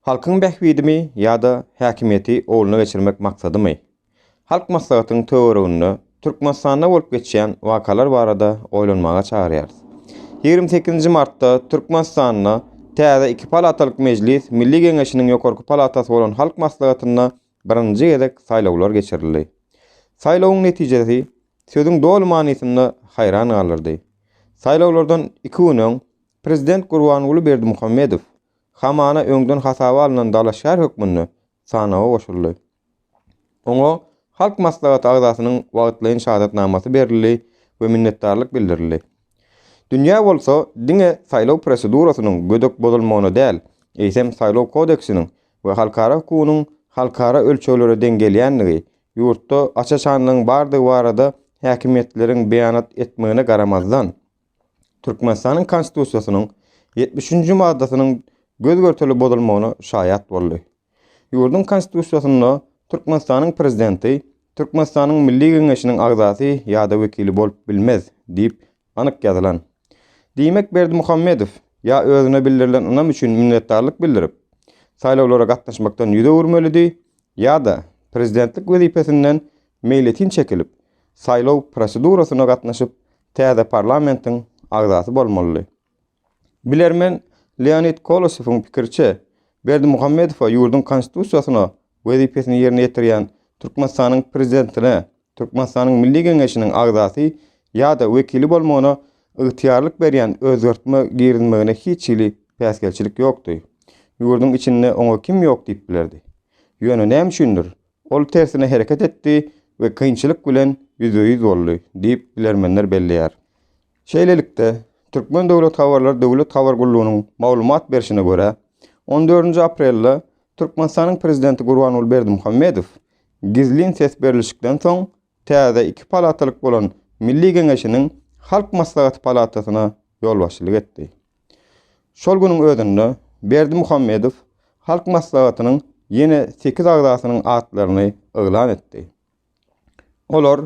Halkyň bähbidimi ýa-da häkimiýeti ogluna geçirmek maksadymy? Halk Maslahatynyň töwereginde Türkmenistanda bolup geçýän wakalar barada oýlanmaga çagyrýarys. Ýigrimi sekizinji martda Türkmenistanda täze iki palatalyk Mejlis Milli Geňeşiniň ýokarky palatasy bolan Halk Maslahatynda birinji gezek saýlawlar geçirildi. Saýlawyň netijesi sözüň doly manysynda haýran galdyrdy. Saýlawlardan iki gün öň prezident Gurbanguly Berdimuhamedow hamana öňden hasaba alnan dalaşgär hökmünde sanawa goşuldy. Oňa Halk Maslahaty agzasynyň wagtlaýyn şahadatnamasy berildi we minnetdarlyk bildirildi. Dünýä bolsa diňe saýlaw prosedurasynyň gödek bozulmagyna däl, eýsem saýlaw kodeksiniň we halkara hukugynyň halkara ölçeglere deň gelýändigi, ýurtda aç-açanlygyň bardygy barada häkimiýetleriň beýanat etmegine garamazdan, Türkmenistanyň Konstitusiýasynyň 73-nji maddasynyň göz-görtele bozulmagyna şaýat boldy. Ýurduň Konstitusiýasynda Türkmenistanyň Prezidenti Türkmenistanyň Milli Geňeşiniň agzasy ýa-da wekili bolup bilmez diýip anyk ýazylan. Diýmek Berdimuhamedow ýa özüne bildirilen ynam üçin minnetdarlyk bildirip, saýlawlara gatnaşmakdan ýüz öwürmelidi ýa-da prezidentlik wezipesinden meýletin çekilip, saýlaw prosedurasyna gatnaşyp, täze parlamentiň agzasy bolmalydy. Bilermen Leonid Kolosowyň pikiriçe, Berdimuhamedowa ýurduň Konstitusiýasyna wezipesini ýerine ýetirýän Türkmenistanyň Prezidentine Türkmenistanyň Milli Geňeşiniň agzasy ýa-da wekili bolmagyna ygtyýarlyk berýän özgertme girizmegine hiç hili päsgelçilik ýokdy. Ýurduň içinde oňa kim ýok diýip bilerdi? Ýöne näme üçindir, ol tersine hereket etdi we kynçylyk bilen ýüzbe-ýüz boldy diýip, bilermenler belleýär. Şeýlelikde, Türkmen döwlet habarlary döwlet habar gullugynyň maglumat berşine görä, on dördünji aprelde Türkmenistanyň Prezidenti Gurbanguly Berdimuhamedow gizlin ses berlişikden soň täze iki palatalyk bolan Milli Geňeşiniň Halk Maslahaty palatasyna ýolbaşçylyk etdi. Şol günüň özünde Berdimuhamedow Halk Maslahatynyň ýene sekiz agzasynyň atlaryny yglan etdi. Olar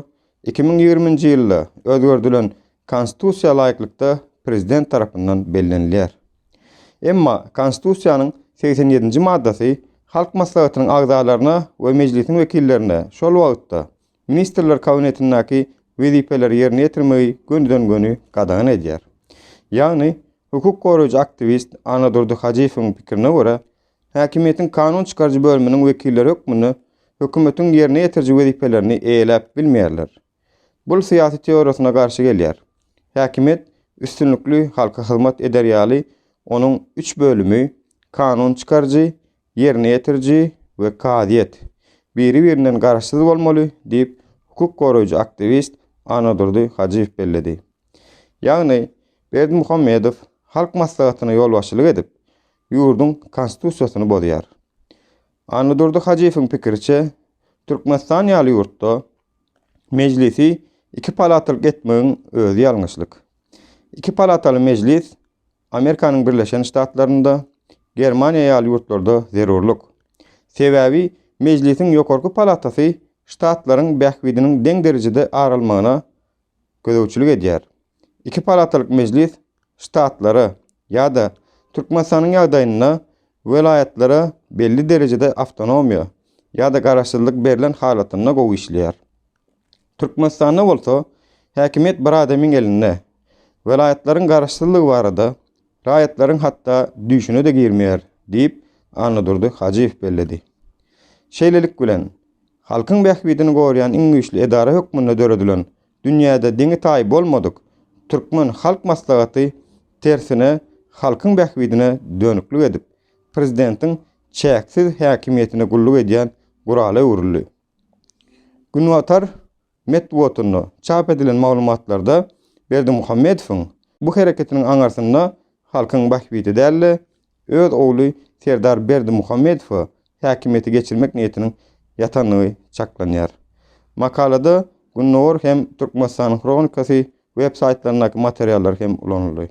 2020-nji ýylda özgerdilen Konstitusiýa laýyklykda prezident tarapyndan bellenilýär. Emma Konstitusiýanyň 87-nji maddasy Halk Maslahatynyň agzalaryna we Mejlisiň wekillerine şol wagtda Ministrler Kabinetindäki wezipeleri ýerine ýetirmegi gönüden-göni gadagan edýär. Ýagny, hukuk goraýjy aktiwist Annadurdy Hajyýewiň pikirine görä, Häkimiýetiň kanun çykaryjy bölüminiň wekilleri hökmünde hökümetiň ýerine ýetiriji wezipelerini eýeläp bilmeýärler. Bul syýasy teoriýasyna garşy gelýär. Häkimiýet üstünlikli halka hyzmat eder ýaly onuň üç bölümi, kanun çykaryjy, ýerine ýetiriji we kazyýet, biri-birinden garaşsyz bolmaly diýip, hukuk goraýjy aktiwist Annadurdy Hajyýew belledi. Ýagny, Berdimuhamedow Halk Maslahatyna ýolbaşçylyk edip, ýurduň Konstitusiýasyny bozýar. Annadurdy Hajyýewiň pikiriçe, Türkmenistan ýaly ýurtda Mejlisi iki palatalyk etmegiň özi ýalňyşlyk. Iki palataly Mejlis Amerikanyň Birleşen Ştatlarynda, Germaniýa ýaly ýurtlarda zerurlyk. Sebäbi Mejlisiň ýokarky palatasy ştatlaryň bähbidiniň deň derejede aralmagyna gözegçilik edýär. Iki palatalyk mejlis ştatlara ýa-da Türkmenistanyň ýagdaýynda welaýatlara belli derejede awtonomiýa ýa-da garaşsyzlyk berlen halatynda gowy işleýär. Türkmenistanda bolsa häkimiýet bir adamyň elinde. Welaýatlaryň garaşsyzlygy barada raýatlaryň hatda düýşüne-de girmeýär diýip, Annadurdy Hajyýew belledi. Şeýlelik bilen, Halkyň bähbidini goraýan iň güýçli edara hökmünde döredilen, dünýäde deňi-taýy bolmadyk Türkmen Halk Maslahaty tersine halkyň bähbidine dönüklik edip, prezidentiň çäksiz häkimiýetine gulluk edýän gurala öwrüldi. Günbatar metbugatynda çap edilen maglumatlarda Berdimuhamedowyň bu hereketiniň aňyrsynda halkyň bähbidi däl-de, öz ogly Serdar Berdimuhamedowa häkimiýeti geçirmek niýetiniň ýatandygy çaklanýar. Makalada Gündogar hem Türkmenistanyň Hronikasy web saýtlaryndaky materiallar hem ulanyldy.